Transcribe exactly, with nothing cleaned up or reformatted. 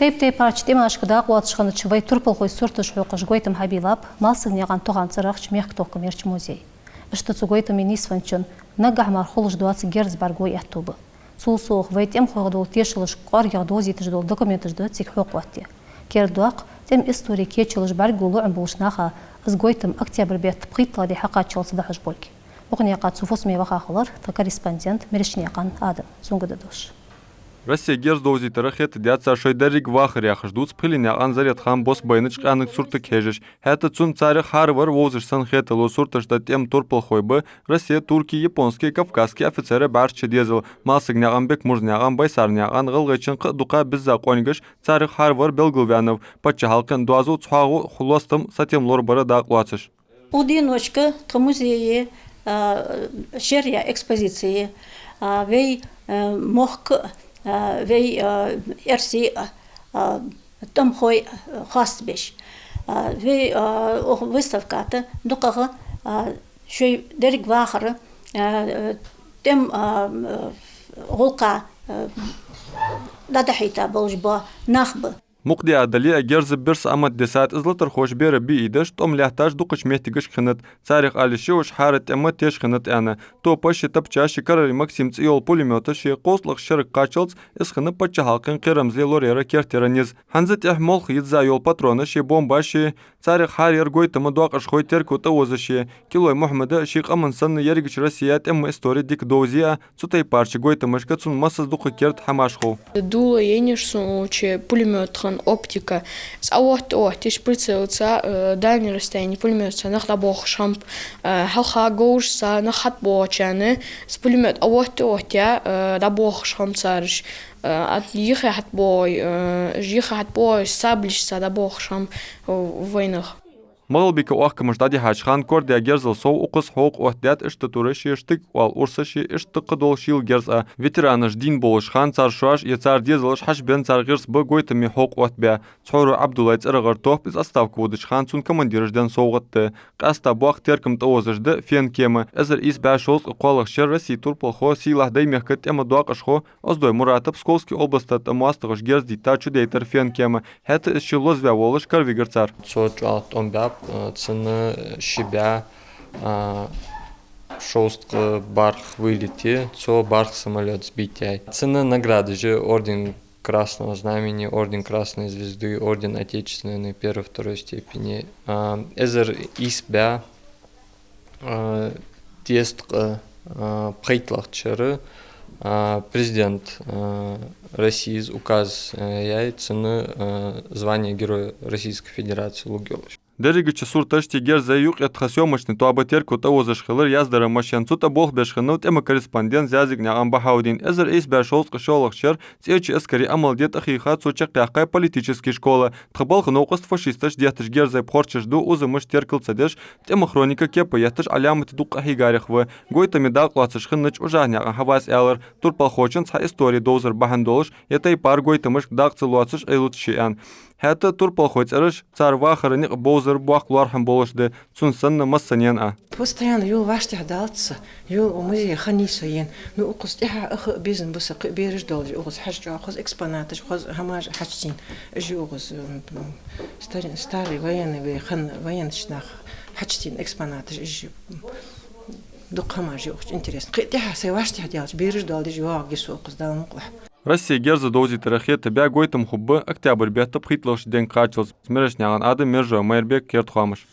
Тайп-тайпарча тӀемашка дакъа лоацаш хиннача вай турпалхой сурташ хьокхаш гойтам хьабийлаб Малсагнаькъан Тохан цӀерагӀча мехка тохкама ярча музее. Иштта цу гойтаме нийсвенначун наггахьа мара хулаш доаца герз бӀаргаго аьттув ба. Цул совгӀа, вай тӀемахойх дола тешалаш кӀоаргагӀа довзийташ дола документаш да цига хьокха оттадаь. Кердадоаккх, тӀема истори кечалаш бӀаргаго лоӀам болча наха из гойтам октябрь бетта пхийтталагӀа ди хьакхаччалца дахьаш болга. Букънаькъан цу фусаме ваха хилар тха корреспондент Мерешнаькъан Адам. Цунга да дош. Россе герз довзийтар хетадаьд цар шоай деррига вахар, яхаш дувц Пхиленаькъан Заретхан бос байнача къаьнага суртага хьежаш. ХӀаьта цунна царех хӀаравар вовзаш санна хеталу. Сурташта тӀема турпалхой ба: Россе, турки, японски, кавказски офицераш, бӀаьрча дезал. Малсагнаькъан Бекмурзнаькъан, Байсарнаькъан, ГӀалгӀайчен кхы а дукха бизза къонгаш, царех хӀаравар белгалваьннав паччахьалкхен доазув, цхьоагӀо лоастам сатем лорабара дакъа лоацаш. Укх деношка тха музее, а, шера я экспозици, а, вай, а, мохк, а, вай, а, эрсий, а, тӀемахой, а, хоастабеш. А, вай, а, укх выставката дукхагӀа, а, шоай деррига вахар, а, тӀема, а, гӀулакха, а, дӀадахьийта болаш бола нах ба. Мукъа диа дале а, герза бирса амат десад из латархоша бера биийдеш, тӀом лаьтташ дукхача моттигашка хиннад. Царех ала йиш я уж хӀара тӀема теш хиннад аьнна. Топаш а, тапчаш а, Карарий Максим цӀи йола пулемёташ а. КхозткъалагӀча шерага кхаччалца из хиннаб паччахьалкхен кхерамзле лораяра керттера низ. ХӀанз тӀехьа молха йизза йола патронаш а, бомбаш а, царех хӀара яр гойтама доакъашхой терко тӀаозаш я. Килой Мухьмада ший къаман санна ерригача Россе тӀема истори дика довзе а, цу тайпарча гойтамашка цунна массаза дукха керда хӀамаш хов. Дуло еннай сона укх пулемётах оптика. Из оттаотташ прицелаца, э, дальний расстояние пулемётаца нах дӀабоахаш хиннаб, э, хьалха говрашца нах хьатӀабоагӀачарна, из пулемёт оттаоттаяь, э, дӀабоахаш хиннаб цараш. Э, а юхе хьатӀабоагӀий, э, юхе хьатӀабоагӀий саблешца дӀабоахаш хиннаб, э, вай нах. МагӀалбика оахкамаш дӀадихьача хана корадаь герзал сов укхаза хьокха оттадаьд иштта тураш а, штык оал урсаш а, иштта кхыдола шийла герз а. Ветеранаш дийна болча хана цар шоаш е цар дезалаш хьачубенна цар гӀирс ба гойтаме хьокха оттабаь. Цхьорой Ӏабдуллай цӀерагӀара топ из отставка водача хана цунна командираш денна совгӀат да. Къаьстта боккха теркам тӀаозаш да фен кема. Эзар ийс бӀаь шовзткъа кхоалагӀча шера Россе турпалхо, сийлахь Даймехка тӀема доакъашхо Оздой Мурата Псковски областа тӀа моастагӀаша герз дийттад чудайтар фен кема. ХӀаьта из ши лозаваь волаш каравигар цар. Цо чӀоагӀа тӀом баьб, э, цунна ши бӀаь, а, шовзткъа бархӀ вылете, цо бархӀ самолёт сбить яьй. Цунна наградаш я орден Красного Знамени, орден Красной Звезды, орден Отечественной первой, второй степени. А, эзар ийс бӀаь, а, дезткъа, а, пхийтталагӀча шера, а, президента, а, Россе указ, а, яьй цунна, а, звание Героя Российской Федерации лургйолаш. Дерригача сурташта, герза юкъе тха съёмочни тоаба терко тӀаозаш хилар яздаран машен. Цу тӀа болх беш хиннав тӀема корреспондент Зязикнаькъан Бахьаудин. Эзар ийс бӀаь шовзткъа шоллагӀча шера ЦӀеча эскаре амал де тӀахийха цо чакхъяьккхай политически школа. Тха балха новкъост фашисташа детташ герзай пхорчаш ду, узамаш теркал ца деш, тӀема хроника кепа етташ Ӏаламате дукха къахьийгарех ва. Гойтаме дакъа лоацаш хиннача Ужахьнаькъан Хьавас аьлар, турпалхочун цхьа истори довзар бахьан долаш, е тайпара гойтамашка дакъа ца лоацаш Ӏилуташ я аьнна. ХӀаьта турпалхой цӀераш, цар вахара никъ бовзар боккха лоархӀам болаш да, цун санна массанена а. Постоянно йола вӀаштӀехьадалац са, йола укх музее хиннай со ена. Ну, укхаза тӀехьа аха а безам ба са, кхы а бераш долаш, укхаза хьажа чӀоагӀа хоза экспонаташ, хоза хӀамаш хьачутийна. Уж укхаза, м, м, стари-, старый военный вай хинна, военнаш нах хьачутийна экспонаташ, уж, м, дукха хӀамаш я укхаза интересно. Кхы а тӀехьа сай вӀаштӀехьадаьлча, бераш дола дижа йоагӀаргья со укхаза, Дала мукъалахь. Россе герза довзийтар хетабаь гойтам хургба октябрь бетта пхийтталагӀча денга кхаччалца. Мерешнаькъан Адам, Мержой Майрбек, «Керда хоамаш».